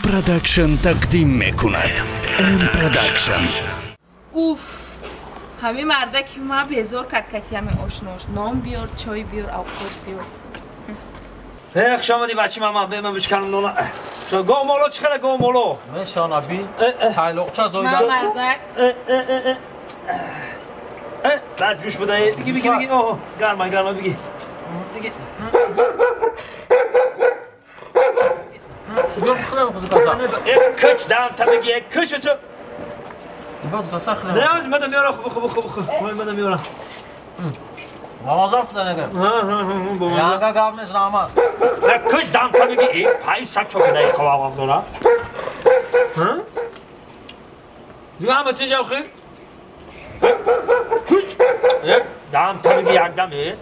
Production тақдим мекунад. М Production. Уф, ҳамин марда ки ма безор кард, кати ҳамин ошнош. Нон биёр, чой биёр, авқот биёр. Хуш омадӣ, бачи мама, бема бишканам нона. Гов моло чӣ қадар гов моло? Мен шонаби, тайлоқча зоида. Мардак. Баъд ҷӯш будаи. Биги, биги, биги. О, гарма, гарма, биги. Биги. Биёр хӯрам худи каса. Куч дам та биги, куч чу. Бад каса хӯрам. Не, мада меорам, хуб, хуб, хуб, хуб. Мада меорам. Намазам худа нагам. Янга гап нест, раҳмат. Куч дам та биги, пай сак чокадаи қавақақ дора. Дига ҳама тинҷам хир? Куч. Дам та биги якдам, э.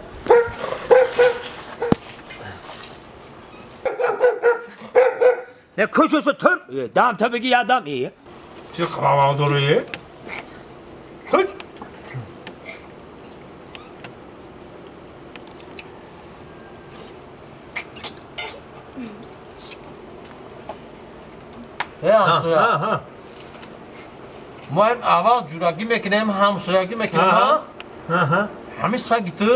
Не куч төр. Дам та биги якдам, э. Чӣ қавақақ дора, э? Куч. Ҳамсоя, мо аввал ҷурагӣ мекунем, ҳамсоягӣ мекунем. Ҳамин саги ту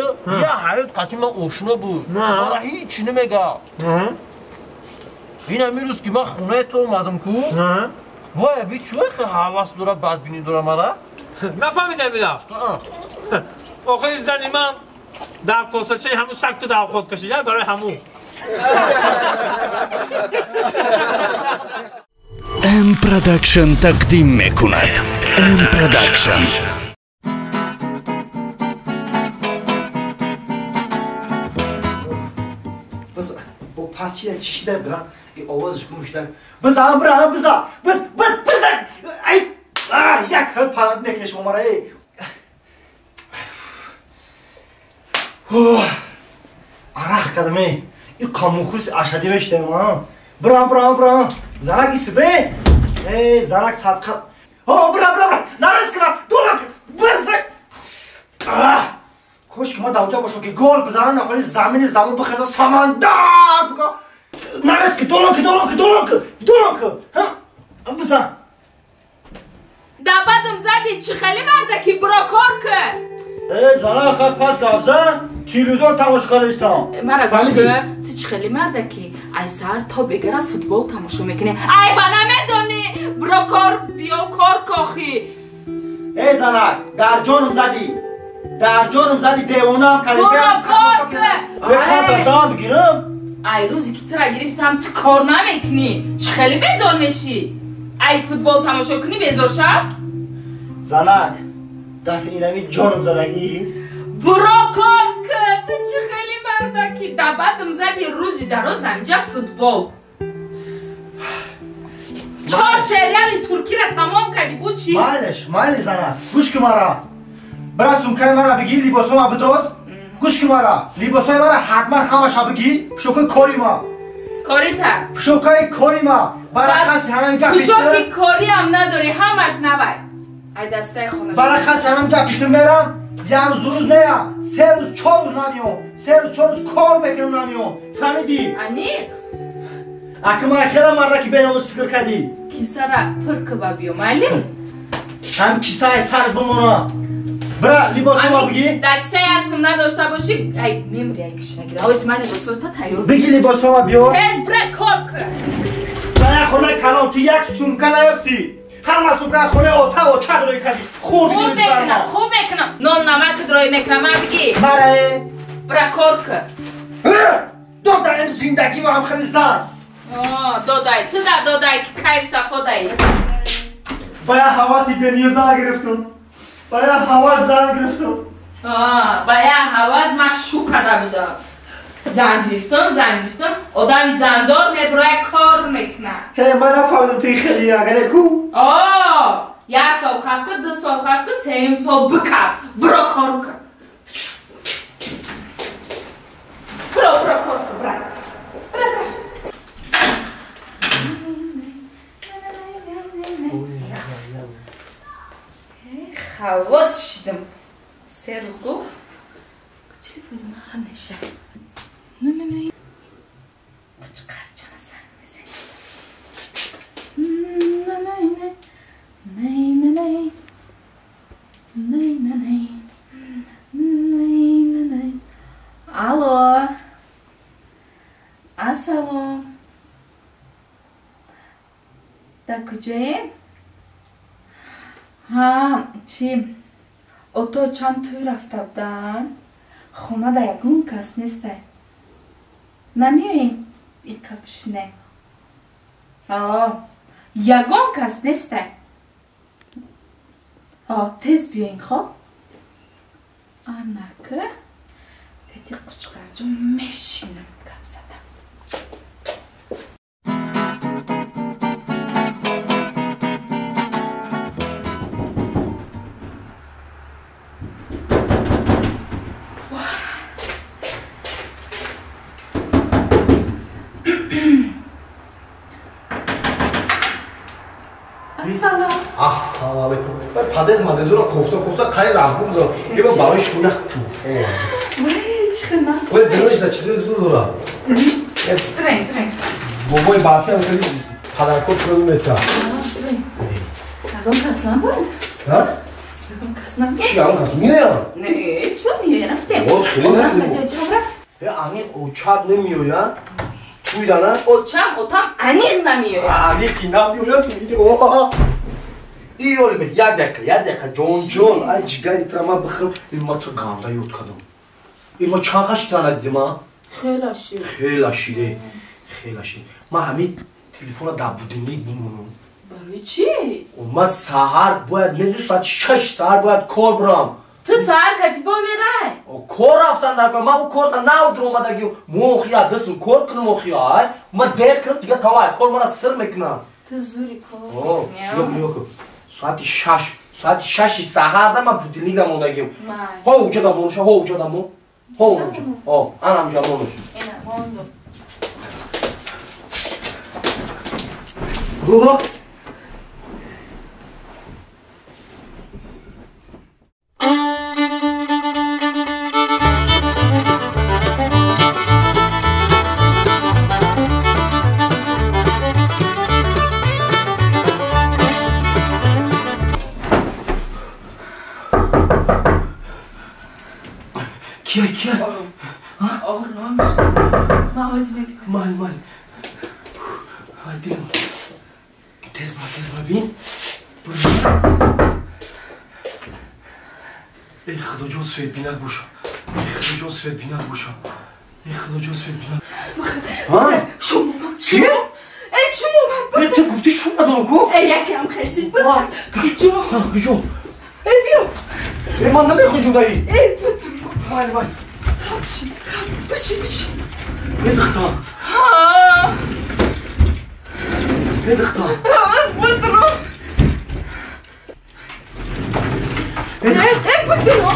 я ҳаёт қатъи ман ошно буд, мара ҳеҷ намега. Ин ҳамин рӯз ки ман хонаи ту омадам ку, вай би чӯ хе ҳавас дора, бадбинӣ дора мара? Нафаҳмидам ина. Охири зани ман дар косачаи ҳамун саг ту давхот кашид, барои ҳамун. М Production тақдим мекунад. М Production. Biz bu pasçıya kişiler bırak, овоз гум шуда. Биза, бира, биза, биз, биз, биза. Ай, як палат мекунеш омара, эй. Арақ кардам, эй. И қамухус ашадӣ мешудем, а. Бира, бира, бира. Занак исбе. Эй, занак садқа. О, бира, бира, бира. Намаз кунам, дулак. Биза. Кош ки ма давҷа бошам ки гол бизанам, нахоли замини замон бихеза самандар бика. Намаз ки долон ки долон ки долон ки долон ки. Ҳа? Бизан. Дабадам зади чӣ хеле марда ки биро кор ки. Эй, занак хай пас гап зан. Телевизор тамошо кардистам. Мара гӯш кун, ту чӣ хеле марда ки ай саҳар то бегара футбол тамошо мекунӣ. Ай ба намедонӣ, биро кор биё кор кохӣ. Эй занак, дар ҷонам задӣ. Дар ҷонам задӣ, девонаам кардӣ. Биро кор кун. Бекор дардам бигирам. Ай рӯзе ки тура гирифтам, ту кор намекунӣ. Чӣ хеле безор мешӣ? Ай футбол тамошо кунӣ безор шав? Занак, дар инами ҷонам задагӣ. Биро кор кун, ту чӣ хеле марда ки дабадам зади рӯзи дароз ҳамҷа футбол. Чор сериали туркиро тамом кардӣ, бу чӣ? Майлиш, майли занак, гӯш кун мара. Бира сумкаи мара бигир, либосҳома бидоз. Гӯш кун мара, либосҳои мара ҳатман ҳамаша бигир, пӯшокаи кори ма. Корита? Пӯшокаи кори ма. Барахаси ҳанами гапи пӯшоки кориам надорӣ, ҳамаш навай. Ай дастаи хона. Барахаси ҳанами гапи ту мерам. Як рӯз, ду рӯз нея, се рӯз, чор рӯз намеём. Се рӯз, чор рӯз кор мекунам, намеём. Фаҳмидӣ? Аниқ? Ака мара хела марда ки беномус фикр кардӣ. Кисара пур куба биё, майли? Ҳам кисаи сар бимона. Бира либосҳома бигӣ. Дар кисаи астм надошта бошӣ, ай мемри, ай кишнагира. Ҳози ман либосҳота тайёр. Бигӣ либосҳома биёр. Тез бира кор кун. Ба як хонаи калон ту як сумка наёфтӣ. Ҳама сумка хонаи ота оча рӯй кардӣ. Хурд мекунам, хуб мекунам. Нон намак рӯй мекунам, ман бигӣ. Мара бира кор кун. Додаем зиндагӣ ва ҳам хеле зан. Додай, ту да додай ки кайф сафо даи. Ба як ҳаваси бениё зан гирифтум. Ба як ҳавас зан гирифтум. Ба як ҳавас ман шу карда будам. Зан гирифтум, зан гирифтум. Одами зандор мебирояд кор мекунад. Ҳе, ман нафаҳмидам ту хеле агаре ку. Як сол хаб ку, ду сол хаб ку, сеюм сол бикаф. Биро кор кун. Биро, биро кор кун, бира. Бира, бира. Халос шидам. Се рӯз гуфт. Телефони ман неша. Не, не, не. Чақарчана занг мезанӣ. Дар куҷоем? Ҳа, чӣ? Ото чанд тӯй рафта буданд? Хона дар ягон кас нестай. Намеоем иқа бишинем? Ягон кас нестай. Тез биёин, хоб? Анака тети Қучқарҷон мешинам гап зада. Ассалому алайкум. Вай падез мадезура кофта кофта қари раҳбу гузорам. Еба барои шумо як туҳфа овардам. Вай, чӣ хел нас. Вай дилаш да чизе зур дора. Трен, трен. Бобои барфи ҳам хеле падаркор кунад мета. Ягон кас набуд? Ҳа? Ягон кас набуд? Чӣ ягон кас меояд? Не, чӣ меояд? Рафтем. О, хеле накунем. Чам рафт? Э, аниқ очат намеояд? Туй дана? Очам, отам аниқ намеояд. Аниқ намеояд, туй. Иёле, як дақиқа, як дақиқа, ҷон ҷон, ай ҷигари тра ман бихӯрам, ин ма ту ганда ёд кардам. Ин ма чанд қаши тра надидим, а? Хела шид. Хела шиде, хела шид. Ман ҳамин телефонро дар будильник бимонам. Барои чӣ? Ман саҳар бояд, медони соати 6 саҳар бояд кор бирам. Ту саҳар катибо мерай? Кор рафтан дар кор, ман ӯ кор нав дуромадаги, мохия, дастм кор кунам охия, ай. Ман дер кунам, дига тамом, кор мана сир мекунам. Ту зури кор. Ёк, ёк. Соати 6, соати 6 саҳар да ман будильника мондагим. Ҳо уҷа да монуша, ҳо уҷа да мон. Ҳо уҷа. Ҳо, ана уҷа монуш. Ина мондум. Гуҳо. Кия, кия? Ором. Ман ҳозир мебинам. Мал, мал. Ай, дилам. Тез бара, тез бара, бин. Эй, Худоҷон, светбинак боша. Эй, Худоҷон, светбинак боша. Эй, Худоҷон, светбинак. Ҳа? Шум омад. Чӣ? Эй, шум омад. Эй, ту гуфтӣ шум надорам ку? Эй, якам хешид. Куҷо? Куҷо? Эй, биё. Эй, ман намехоҳам ҷудаӣ. Эй, Мал, мал. Хаб бишин, хаб, бишин, бишин. Эй, духта. Ҳа. Эй, духта. Бутро. Эй, бутро.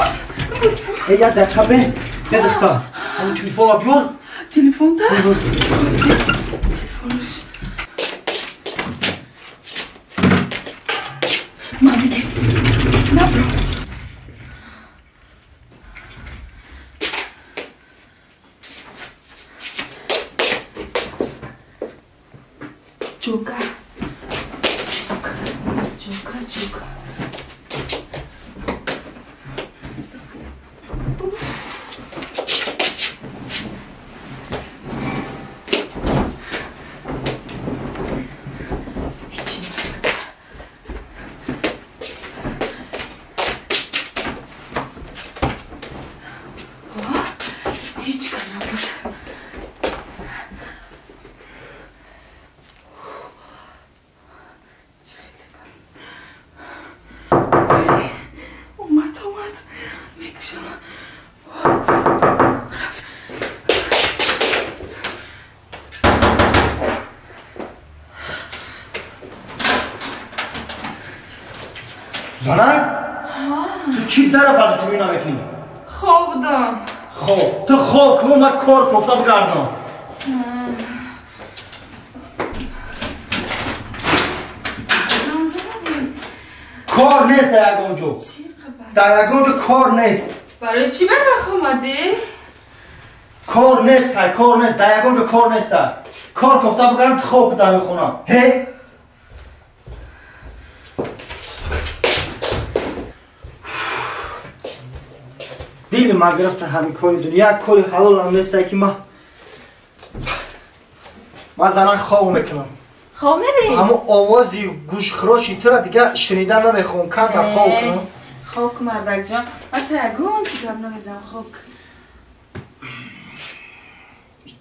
Эй, як дақиқа бе. Эй, духта. Ҳамин телефонро биёр. Телефон та? Телефонш. Ман бигир. Набро. Чука. Чука, чука. Ҳеҷ кар набуд. Омад, омад. Мекушам. Рафт. Занак? Ту чӣ дара базу тӯй намекунӣ? Хоб будам. Хоб. Ту хоб кун, ман кор кофта бигардам. Кор нест дар ягон ҷо. Дар ягон ҷо кор нест. Барои чӣ барвақт омадӣ? Кор нест, кор нест, дар ягон ҷо кор нест. Кор кофта бигардам, ту хоб дар мехонам. Ҳе? Дили ма гирифта ҳамин кори дунё. Як кори ҳалолам нестай ки ман занак хоб мекунам. Хоб мерӣ? Ҳамон овози гӯшхироши тура дига шунидан намехоҳам, камтар хоб кунам. Хоб кун, мардакҷон. Ман ту ягон чӣ гап намезанам, хоб кун.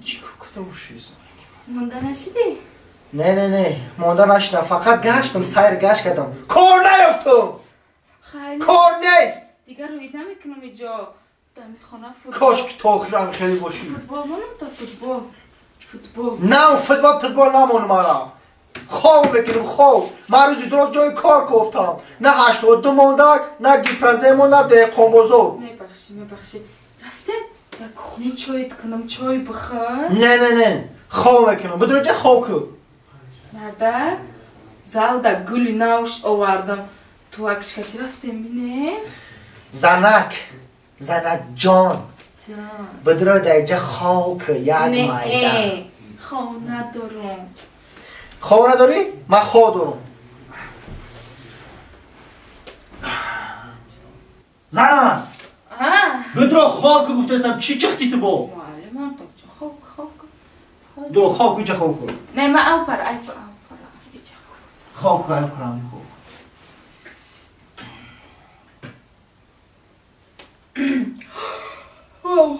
Чӣ куда бошӣ? Монда нашидӣ? Не, не, не, монда нашидам, фақат гаштам, сайр гашт кардам. Кор наёфтам. Кор нест. Дигар рӯид намекунам иҷо. Дами хона футбол. Кош ки то охир хеле бошӣ. Футбол монам то футбол. Футбол. На, футбол, футбол намонам ара. Хоб мекунам, хоб. Ман рӯзи дуроз ҷои кор кофтам. На 82 мондак, на гипроземо, на деҳқонбозор. Мебахшӣ, мебахшӣ. Рафтем дар кухни чойт кунам, чой бихӯр. Не, не, не. Хоб мекунам. Бидури ҷа хоб кун. Мардак, залда гули навш овардам. Ту акшкати рафтем бинем. Занак, занакҷон. Бидуро дар ҷа хоб кун, як майда. Не, хоб надорам. Хоб надорӣ? Ман хоб дорам. Занак! Бидуро хоб кун гуфтаистам, чӣ чихтӣ ту бо? Муаллимам, то чӣ хоб хоб кун. Ду хоб кун, ча хоб кун. Не, ман ав пара, ай пара, ича хоб. Хоб кун, ай пара, хоб.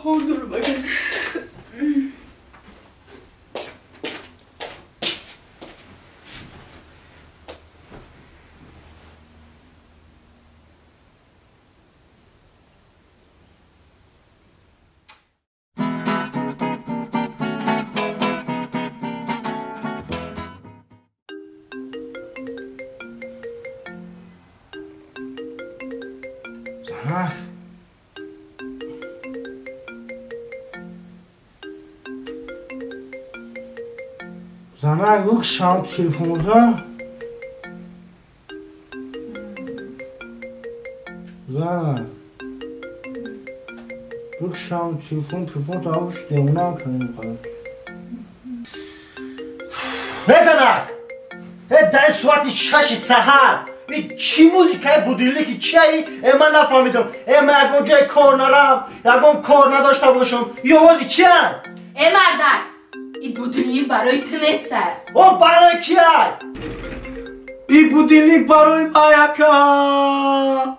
Хоб дорам агар. Занак, бикшам телефонда. Занак, бикшам телефон, телефон та абш девона кунем қад. Занак! Дар соати 6 саҳар чӣ музикаи будильники чиаи? Ман нафаҳмидам. Ман ягон ҷои кор нарам, ягон кор надошта бошам. И овози чиай? Э мардак, и будильник барои ту неста. О, барои киай? И будильник барои маяка.